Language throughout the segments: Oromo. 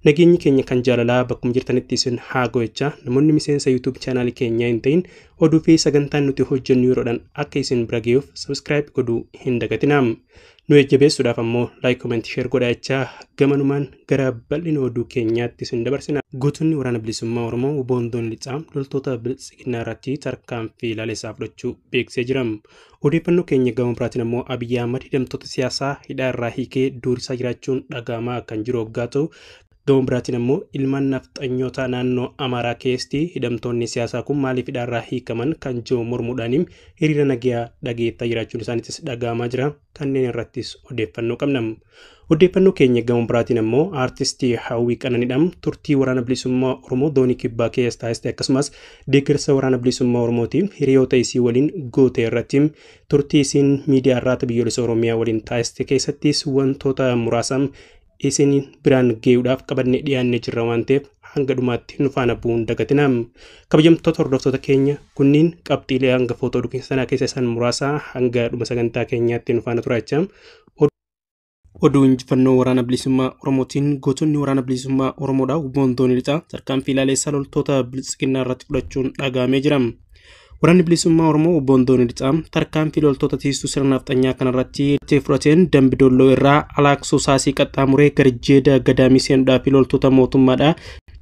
Nageenyi keenya kan jaalalaa bakkuma jirtanitti isin haa go'echaa namoonni miseensa YouTube chaanaalii keenyaa hin ta'in oduu fi sagantaan nuti hojjennu yeroodhaan akka isin bira ga'uuf subscribe godhuu hin dagatinaa. Nu jajjabeessuudhaaf ammoo like, comment, share godhaa gamanumaan gara bal'ina oduu keenyaatti isin dabarsina. Gootonni waraana bilisummaa Oromoo Boondoon Lixaa loltoota biltsiginnaa irratti tarkaanfii ilaaleessaa fudhachuu beeksisee jira. Odeeffannoo keenya gama biraatiin ammoo Abiyyi Ahmad hidhamtoota siyaasaa hidhaa irraa hiikee doorsisaa jiraachuun dhaga'amaa kan jiru hoggaa ta'u, gama biraatiin ammoo ilmaan nafxanyoota naannoo Amaaraa keessatti hidhamtoonni siyaasaa kun maaliif hidhaarraa hiikaman kan jiru mormuudhaan hiriira nagayaa dhageettaa jiraachuun isaaniitis dhaga'amaa jira. Kanneen irrattis odeeffannoo qabna. Odeeffannoo keenya gama biraatiin ammoo aartistii Hawwii Qananiidhaan turtii waraana bilisummaa Oromoo doonii kibbaa keessa taasiste akkasumas deeggarsa waraana bilisummaa Oromootiin hiriyoota isii waliin goote irratti turtii isiin miidiyaa irraata biyyoolessa Oromiyaa waliin taasiste keessattis wantoota muraasa isin biraan geeyuudhaaf qabannee dhiyaannee jirra waan ta'eef hanga dhumaatti nu faana bu'uun dagatinaa. Kabajamtoota hordoftoota keenya kunniin qabxiilee hangafoota oduu sanaa keessa isaan muraasa hanga dhuma sagantaa keenyaatti nu faana turaa. Oduu injifannoo waraana bilisummaa Oromootiin gootonni waraana bilisummaa Oromoodhaa Boondoon Lixaa tarkaanfii ilaaleessaa loltoota biltsiginnaa irratti fudhachuun dhaga'amee jira. Waraanni bilisummaa Oromoo Boondoon Lixaa tarkaanfii loltoota tiistuu sirna nafxanyaa kanarratti fudhateen Dambi Dolloo irraa Alaaksoo Saasii qaxxaamuree gara Jeeda Gadaamii seenuudhaaf loltoota mootummaadhaa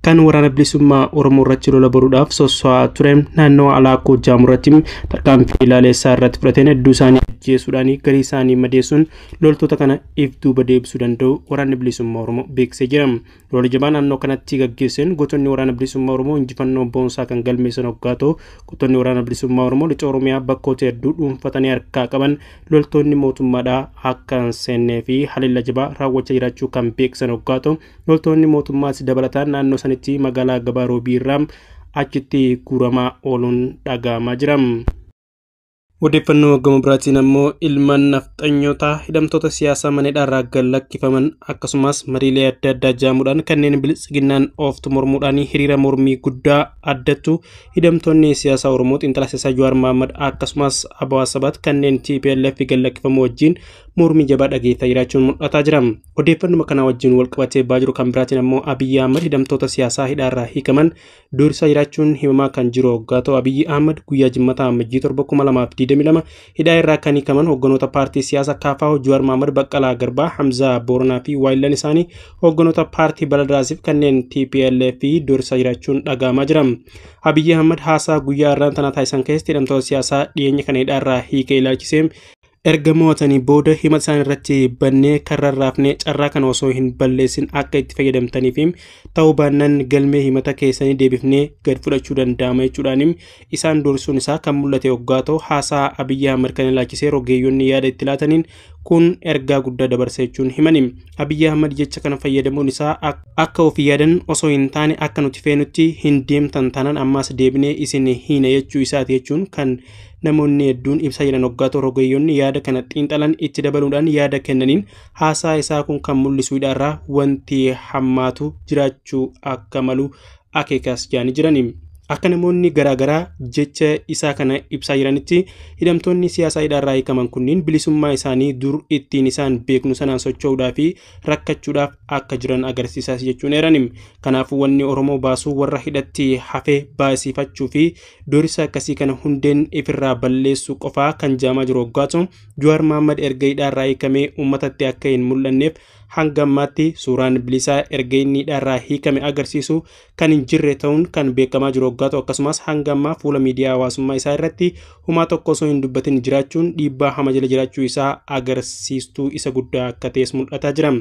kan waraana bilisummaa Oromoo irratti lola baruudhaaf sosso'aa ture naannoo Alaakoo Jaamurratti tarkaanfii ilaaleessaa irratti fudhateen hedduu isaanii ajjeesuudhaan garii isaanii madeessuun loltoota kana if duuba deebisuu danda'u waraanni bilisummaa Oromoo beeksisee jira. Lola jabaa naannoo kanatti gaggeesseen gootonni waraana bilisummaa Oromoo injifannoo boonsaa kan galmeessan hoggaa ta'u, gootonni waraana bilisummaa Oromoo lixa Oromiyaa bakkoota hedduu dhuunfatanii harkaa qaban loltoonni mootummaadhaa akka hin seennee fi haleellaa jabaa raawwachaa jiraachuu kan beeksisan hoggaa ta'u, loltoonni mootummaas dabalataan naannoo sanitti magaalaa Gabaa Roobii irraa achitti guuramaa ooluun dhaga'amaa jira. Odeeffannoo gama biraatiin ammoo ilmaan nafxanyootaa hidhamtoota siyaasaa mana hidhaarraa gad lakkifaman akkasumas mariilee adda addaa jaamuudhaan kanneen biltsiginnaan ooftu mormuudhaan hiriira mormii guddaa addattu hidhamtoonni siyaasaa Oromoo xiinxalaa siyaasaa Jawaar Mohaammed akkasumas Abawaa Sabat kanneen TPLF gad lakkifamu wajjin mormii jabaa dhageessaa jiraachuun mul'ataa jira. Odeeffannoo kana wajjin wal qabatee ba'aa jiru kan biraatiin ammoo Abiyyi Ahmad hidhamtoota siyaasaa hidhaarraa hiikaman doorsisaa jiraachuun himamaa kan jiru hoggaa ta'u, Abiyyi Ahmad guyyaa Jimmataa Amajjii 7, 2022 hidhaa irraa kan hiikaman hogganoota paartii siyaasaa KFO Jawaar Mohaammed, Baqqalaa Garbaa, Hamzaa Booranaa fi waayillan isaanii hogganoota paartii Baladaasiif kanneen TPLF doorsisaa jiraachuun dhaga'amaa jira. Abiyyi Ahmad haasaa guyyaa irraan tanaa taasisan keessatti hidhamtoota siyaasaa dhiyeenya kana hidhaarraa hiikee ilaalchisee erga mo'atanii booda himata isaan irratti bannee karra raafnee carraa kana osoo hin balleessin akka itti fayyadamtanii fi ta'uu baannaan galmee himata keessanii deebifnee gad fudhachuu danda'ama jechuudhaan isaan doorsuun isaa kan mul'ate hoggaa ta'u, haasaa Abiyyi Ahmad kan ilaalchisee rogeeyyoonni yaada itti laataniin kun ergaa guddaa dabarsa jechuun himani. Abiyyi Ahmad jecha kana fayyadamuun isaa akka ofii yaadan osoo hin taane akka nuti feenutti hin deemtan taanaan ammas deebinee isin hiina jechuu isaati jechuun kan namoonni hedduun ibsaa jiran hoggaa ta'u, rogeeyyoonni yaada kana xiinxalan itti dabaluudhaan yaada kennaniin haasaa isaa kun kan mul'isu hidhaarraa wanti hammaatu jiraachuu akka malu akeekaas jaanii jirani. Akka namoonni garaagaraa jecha isaa kana ibsaa jiranitti hidhamtoonni siyaasaa hidhaarraa hiikaman kunniin bilisummaa isaanii dur ittiin isaan beeknu sanaan socho'uudhaa fi rakkachuudhaaf akka jiran agarsiisaas jechuun eerani. Kanaafuu wanni Oromoo baasuu warra hidhatti hafee baasifachuu fi doorisa akkasii kana hundeen ifirraa balleessuu qofaa kan jaamaa jiru hoggaa ta'u, Jawaar Mohaammed erga hidhaarraa hiikamee uummatatti akka hin mul'anneef hanga ammaatti suuraan bilisaa erga inni hidhaarraa hiikame agarsiisu kan hin jirre ta'uun kan beekamaa jiru hoggaa ta'u, akkasumas hanga ammaa fuula miidiyaa hawaasummaa isaa irratti homaa tokko osoo hin dubbatin jiraachuun dhiibbaa hama jala jiraachuu isaa agarsiistuu isa guddaa akka ta'es mul'ataa jira.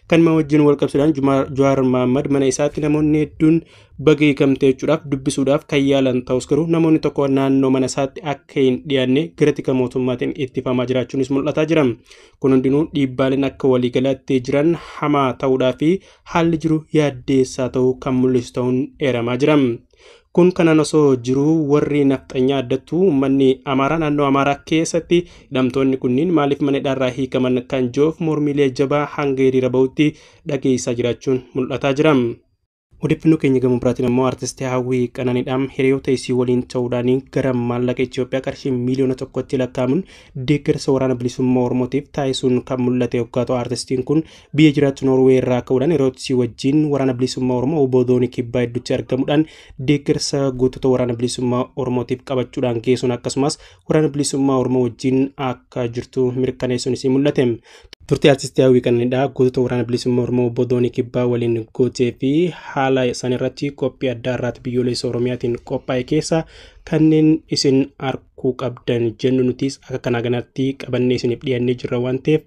Kanuma wajjin wal qabsiisuudhaan Jawaar Mohaammed mana isaatti namoonni hedduun baga hiikamte jechuudhaaf dubbisuudhaaf kan yaalan ta'us garuu namoonni tokko naannoo mana isaatti akka hin dhiyaanne gara tika mootummaatiin ittifamaa jiraachuunis mul'ataa jira. Kun hundinuu dhiibbaaleen akka waliigalaatti jiran hamaa ta'uudhaa fi haalli jiru yaaddeessaa ta'uu kan mul'isu ta'uun eeramaa jira. Kun kanaan osoo jiruu warri nafxanyaa addattuu uummanni Amaaraa naannoo Amaaraa keessatti hidhamtoonni kunniin maaliif mana hidhaarraa hiikaman kan jiruuf mormiilee jabaa hanga hiriira bahutti dhageessaa jiraachuun mul'ataa jira. Odeeffannoo keenya gama biraatiin ammoo artistii Hawwii Qananiidhaan hiriyoota isii waliin ta'uudhaan gara maallaqa Itoophiyaa qarshii 1,000,000tti lakkaa'amuun deeggarsa waraana bilisummaa Oromootiif taasisuun kan mul'ate yoggaa ta'u, artistiin kun biyya jiraattu Noorwee irraa ka'uudhaan hiriyoota isii wajjin waraana bilisummaa Oromoo obbo Doonii Kibbaa hedduutti argamuudhaan deeggarsa gootota waraana bilisummaa Oromootiif qabachuudhaan geessuun akkasumas waraana bilisummaa Oromoo wajjin akka jirtu mirkaneessuun isii mul'ate. Turtii artistii Hawwii Qananiidhaa gootota waraana bilisummaa Oromoo obbo Doonii Kibbaa waliin gootee fi haala isaan irratti qophii addaa irraati biyyoolessa Oromiyaatiin qophaa'e keessa kanneen isin arguu qabdan jennu nutis akka kanaa kanatti qabannee isiniif dhiyaannee jirra waan ta'eef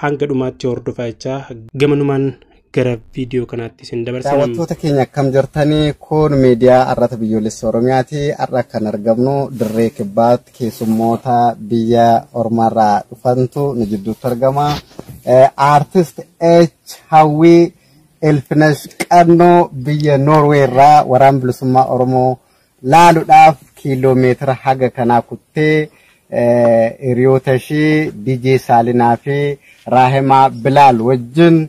hanga dhumaatti hordofaa jechaa gamanumaan gara viidiyoo kanaatti isin dabarsina. Daawwattoota keenya akkam jirtanii? Kun miidiyaa Arrata Biyyoolessa Oromiyaati. Har'a kan argamnu dirree kibbaatti keessummoota biyya ormaarraa dhufantu nu jidduutti argama. Aartist H. Hawwii Elfinesh Qannoo biyya Noorwee irraa waraana bilisummaa Oromoo laaluudhaaf kiiloomeetira haga kanaa kuttee hiriyoota ishee DJ Saalinaa fi Raahimaa Bilaal wajjin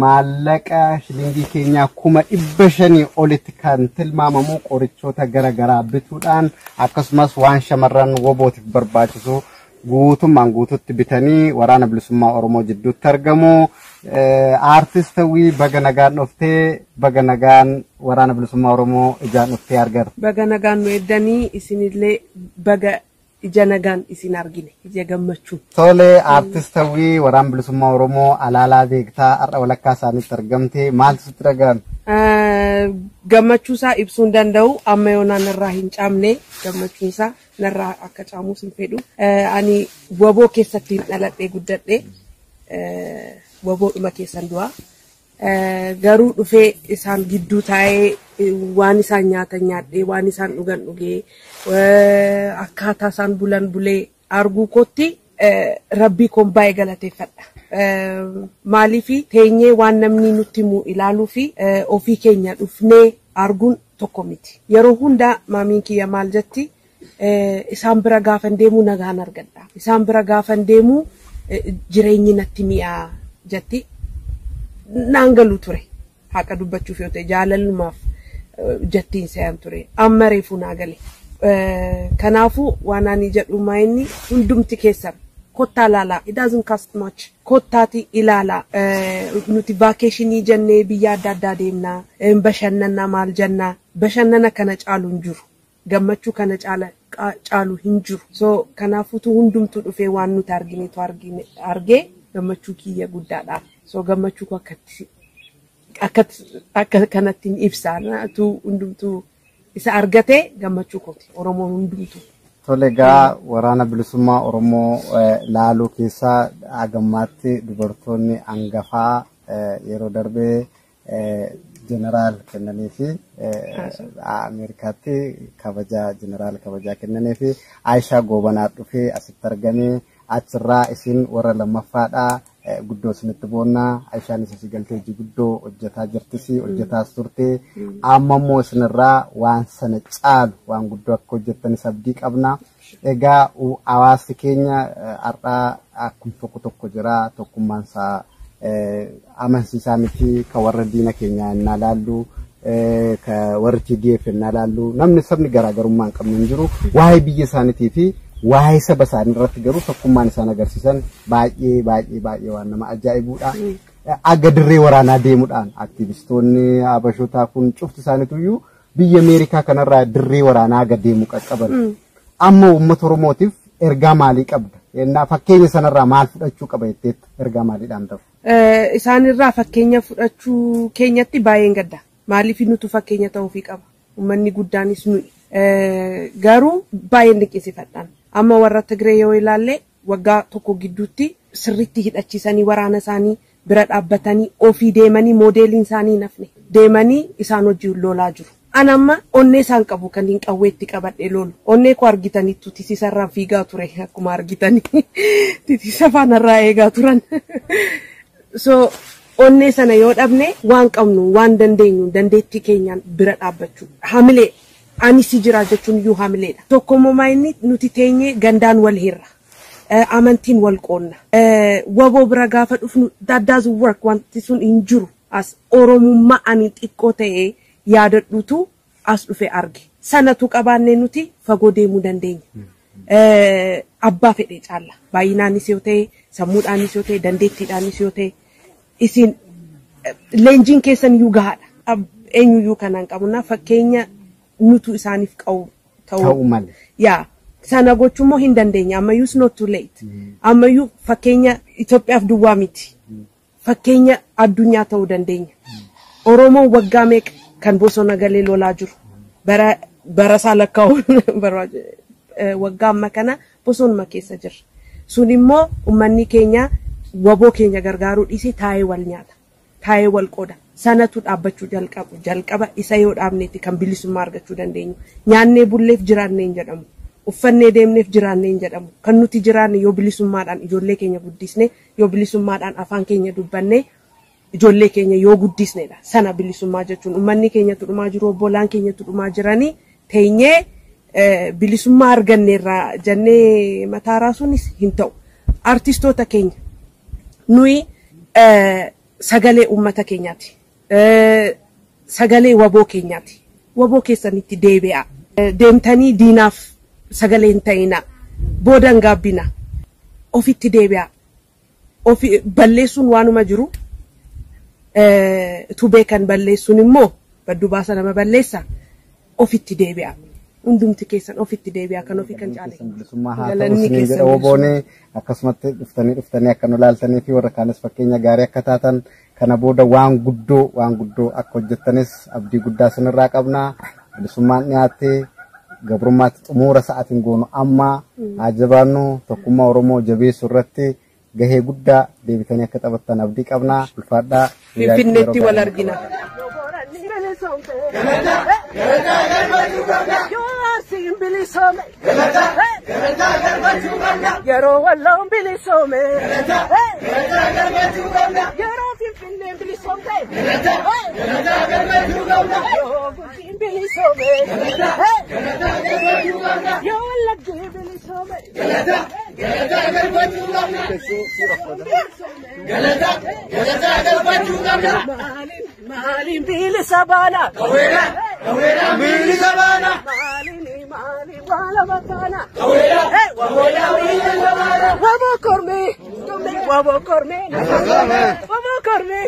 maallaqa shilingii keenyaa 500,000 olitti kan tilmaamamu qorichoota garaagaraa bituudhaan akkasumas waan shamarran wobootiif barbaachisu guutummaan guututti bitanii waraana bilisummaa Oromoo jidduutti argamu. Aartist Hawwii baga nagaan dhuftee, baga nagaan waraana bilisummaa Oromoo ijaan dhuftee argarte. Baga nagaan nu eddanii, isinillee baga ija nagaan isin argine, ija gammachuu. Tole, aartist Hawwii, waraana bilisummaa Oromoo alaalaa beektaa, har'a walakkaa isaaniitti argamte, maaltu sitti dhaga'ame? Gammachuu isaa ibsuu hin danda'u, amma yoonaan narraa hin caamne, gammachuun isaa narraa akka caamus hin fedhu. Ani waboo keessatti hin dhaladhee guddadhe, waboodhuma keessan du'a. Garuu dhufee isaan gidduu taa'ee waan isaan nyaatan nyaadhee, waan isaan dhugan dhugee, akkaataa isaan bulan bulee arguu kootti rabbii koon baay'ee galateeffadha. Maaliif teenyee waan namni nutti himu ilaaluu fi ofii keenya dhufnee arguun tokko miti. Yeroo hundaa maamiin kiyya maal jetti, isaan bira gaafan deemuu nagaan argadha. Isaan bira gaafan deemuu jireenyi natti mi'aa jetti. Naan galu ture. Haqa dubbachuuf yoo ta'e jaalalumaaf jettiin se'an ture. Amma reefuu naa gale. Kanaafuu waan ani jedhu inni hundumti keessan kottaa ilaalaa. It doesn't cost much. Kottaati ilaalaa. Nuti vaakeeshinii jennee biyya adda addaa deemnaa. Bashannanaa maal jennaa. Bashannana kana caalu hin jiru. Gammachuu kana caalu hin jiru. So kanaafuutu hundumtuu dhufee waan nuti arginetu argee gammachuu kiyya guddaadha. So gammachuu koo akka kanatti hin ibsaa. Hundumtuu isa argatee gammachuu kooti. Oromoon hundumtuu. Tole, egaa waraana bilisummaa Oromoo laaluu keessaa hagammaatti dubartoonni hangafaa yeroo darbee jeneraal kennanii fi Ameerikaatti kabajaa jeneraal kabajaa kennanii fi Aayishaa Goobanaa dhufee asitti argamee, achirraa isin warra lammaffaadhaa, guddoo isinitti boonnaa. Aayishaanis asii galtee hojii guddoo hojjetaa jirtis, hojjetaas turte. Amma immoo isinirraa waan sana caalu waan guddoo akka hojjettanis abdii qabna. Egaa hawaasni keenya har'aa akkuma tokko tokko jira, tokkummaan isaa amansiisaa miti. Kan warra diina keenyaa innaa laallu, kan warri TDF innaa laallu, namni sabni garaagarummaa hin qabne hin jiru. Waa'ee biyya isaaniitii fi waa'ee saba isaanii irratti garuu tokkummaan isaan agarsiisan baay'ee baay'ee baay'ee waan nama ajaa'ibudha. Aga dirree waraanaa deemuudhaan aktivistoonni habashootaa kun cufti isaaniituyyuu biyya Ameerikaa kanarraa dirree waraanaa aga deemu qaqqaban. Amma uummata Oromootiif ergaa maalii qabda? Fakkeenya sanarraa maal fudhachuu qaba jetteetti, ergaa maaliidhaan ta'u? Isaanirraa fakkeenya fudhachuu keenyatti baay'een gadda. Maaliif nutu fakkeenya ta'uufii qaba? Uummanni guddaanis nuyi. Garuu baay'een dinqisiifadhaan. Amma warra Tigree yoo ilaalle waggaa tokko gidduutti sirriitti hidhachiisanii, waraana isaanii bira dhaabbatanii, ofii deemanii, moodeeliin isaanii nafne deemanii isaan hojii lolaa jiru. An amma onnee isaan qabu kan hin qawweetti qabadhee lolu. Onnee koo argitaniittu, titiisarraan fiigaa ture, akkuma argitanii titiisa faanarraa eegaa turan. So onnee sana yoo dhabne, waan qabnu, waan dandeenyu, dandeettii keenyaan bira dhaabbachuu. Hamilee Ani si jira jechuun iyyuu hamileedha. Tokkommoo inni nuti teenyee gandaan wal hirra. Amantiin wal qoonna. Waboo bira gaafa dhufnu that doesn't work, wanti sun hin jiru. As Oromummaa ani xiqqoo ta'ee yaadadhutu as dhufe arge. Sanatu qabaannee nuti fagoo deemuu dandeenya. Abbaa fedhe caalla. Baay'inaanis yoo ta'e, sammuudhaanis yoo ta'e, dandeettiidhaanis yoo ta'e, isin leenjiin keessan iyyuu gahaadha. Eenyuyyuu kanaan qabuna fakkeenya nutu isaaniif qabu ta'uu malee. Yaa sana gochuu immoo hin dandeenya. Ammayyuu is not too late. Ammayyuu fakkeenya Itoophiyaaf duwwaa miti. Fakkeenya addunyaa ta'uu dandeenya. Oromoon waggaa meeqa kan bosona galee lolaa jiru. Bara bara isaa lakkaa'uun waggaa amma kana bosonuma keessa jirra. Sun immoo uummanni keenya waboo keenya gargaaruu dhiisee taa'ee wal nyaata. Taa'ee wal qooda. Sanatu dhaabbachuu jalqabu. Jalqaba isa yoo dhaabneeti kan bilisummaa argachuu dandeenyu. Nyaannee bulleef jiraannee hin jedhamu. Uffannee deemneef jiraannee hin jedhamu. Kan nuti jiraanne yoo bilisummaadhaan ijoollee keenya guddisne, yoo bilisummaadhaan afaan keenya dubbanne, ijoollee keenya yoo guddisnedha. Sana bilisummaa jechuun uummanni keenyatu dhumaa jiru, obbolaan keenyatu dhumaa jiranii teenyee bilisummaa arganneerraa jennee mataa raasuunis hin ta'u. Artistoota keenya nuyi sagalee uummata keenyaati. Sagalee waboo keenyaati. Waboo keessanitti deebi'a. Deemtanii diinaaf sagalee hin ta'inaa. Boodan gaabbina. Ofitti deebi'a. Ofi balleessuun waanuma jiru. Tubee kan balleessuun immoo badduu baasa nama balleessa. Ofitti deebi'a. Hundumti keessan ofitti deebi'a kan ofii kan caale. Bilisummaa haa ta'u isiniin jedha woboonee akkasumatti dhuftanii akka nu laaltanii fi warra kaanis fakkeenya gaarii akka taatan kana booda waan guddoo akka hojjettanis abdii guddaa isinirraa qabna. Bilisummaan dhiyaattee gabrummaatti xumura sa'aatiin goonu amma haa jabaannu tokkummaa Oromoo jabeessuu irratti gahee guddaa deebitanii akka taphattan abdii qabna. Ulfaadhaa. Finfinneetti wal argina. Yeroo walloon bilisoome. Yeroo Finfinneen bilisoomte. Yeroo Gujiin bilisoome. Yoo Wallaggi bilisoome. Maaliin bilisa baana? Bilisa baana. Maaliin maaliin waa lama taana? Waboo kormee. Waboo kormee. Waboo kormee.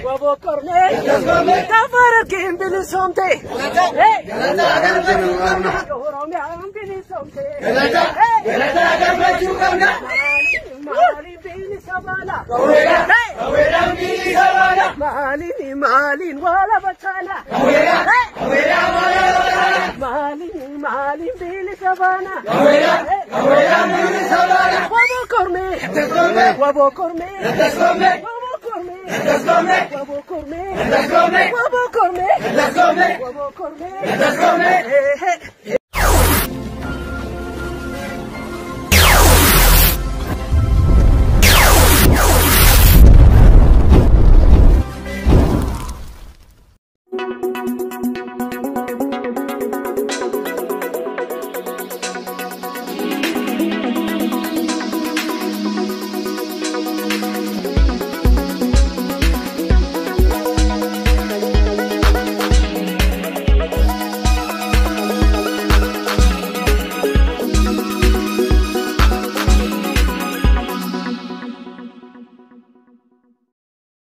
Waboo kormee. Gaafa Harargeen bilisoomte. Oromiyaan bilisoomte. Maaliin bilisa baana? Maaliin maaliin waa lama taana? Maaliin maaliin bilisa baana? Waboo kormee. Waboo kormee. Waboo kormee. Waboo kormee. Waboo kormee. Waboo kormee.